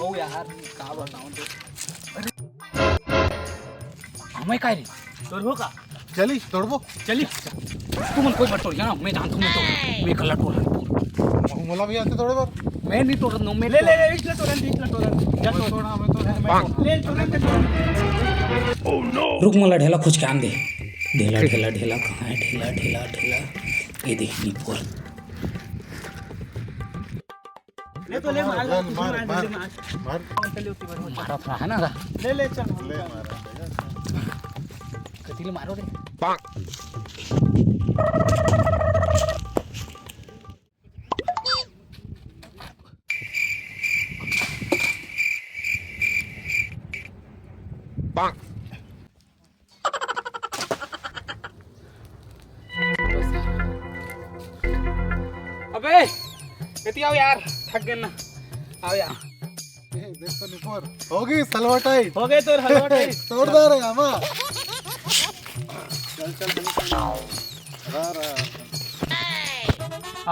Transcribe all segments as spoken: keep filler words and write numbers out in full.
ओ यार, का बताऊं तो। अरे। हमें काय रे? तोर हो का? चली, तोड़बो। चली। तुमन कोई मत तोड़, जाना, मैं जानता हूँ, मैं तोड़। मैं कल्ला तोड़ रहा हूँ। मोला भी आते तोड़े बर। मैं नहीं तोड़ रहा हूँ, मैं ले, ले, ले, इसलिए तोड़न, इसलिए तोड़न। जा तोड़। तोड़ा, मैं तोड़ा। ले, तोड़न, तोड़न। रुक, मोला ढेला खोज के आन दे। ढेला, ढेला, ढेला, कहाँ है? ढेला, ढेला, ढेला। ये देख, निपोर। ले तो ले, मार, मार, मार, मार, मार। ले, मार। मार। चल, उसी बार। मारा तो है ना, ले, ले, चल। ले, मारा। कति ले मारो रे। अबे, एती आओ यार, थक गए ना। आओ यार। ए, देख तो निपोर। होगी सलवा टाइट। हो गए तो हलवा टाइट। तोड़ दे रे आमा। चल, चल, चल। रा, रा।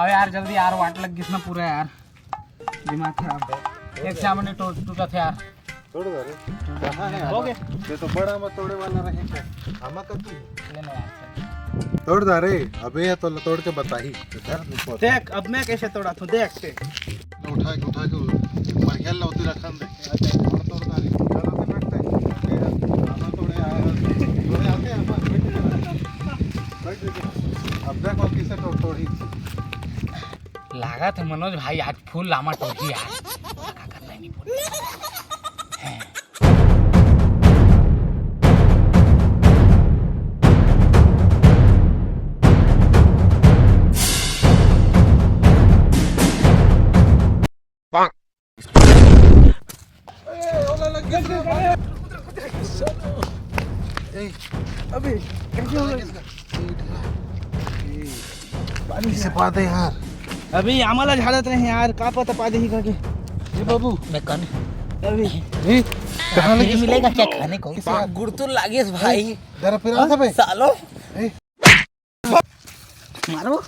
आओ यार, जल्दी यार, वाट लग गिस ना पूरा यार। दिमाग खराब। एक सामने टूट, टूटा था यार। तोड़ दे रे। कहाँ है हो आमा? गए। ये तो बड़ा आमा तोड़े वाला रहे क्या? आमा का तू? ले ना यार। तोड़ दे रे। अबे ये तो तोड़ के बताही। इधर निपोर। देख, अब मैं कैसे तोड़ा तू, देख ते। उठा के, उठा के, बढ़िया लौती रखन दे। तोड़, तोड़ दे रे। चलो, फिर बैठते हैं। आमा तोड़े आए हैं। तोड़े आते हैं, आमा। बैठ जा। बैठ जा। अब देख, अब किसे तोड़, तोड़ी। लागत है मनोज भाई आज फुल आमा टोही यार। का करना है नहीं बोल। ए, अबे, कैसे हो गया? पानी से पा दे यार। अभी आम्हाला झाडत नाही यार, का पता पा देही का के? ए बाबू, मैं कौन? अभी ए, कहाँ लगे? मिलेगा क्या खाने को? गुड़तुल लागेस भाई। जरा फिर आ बे। सालो। ए, मारो।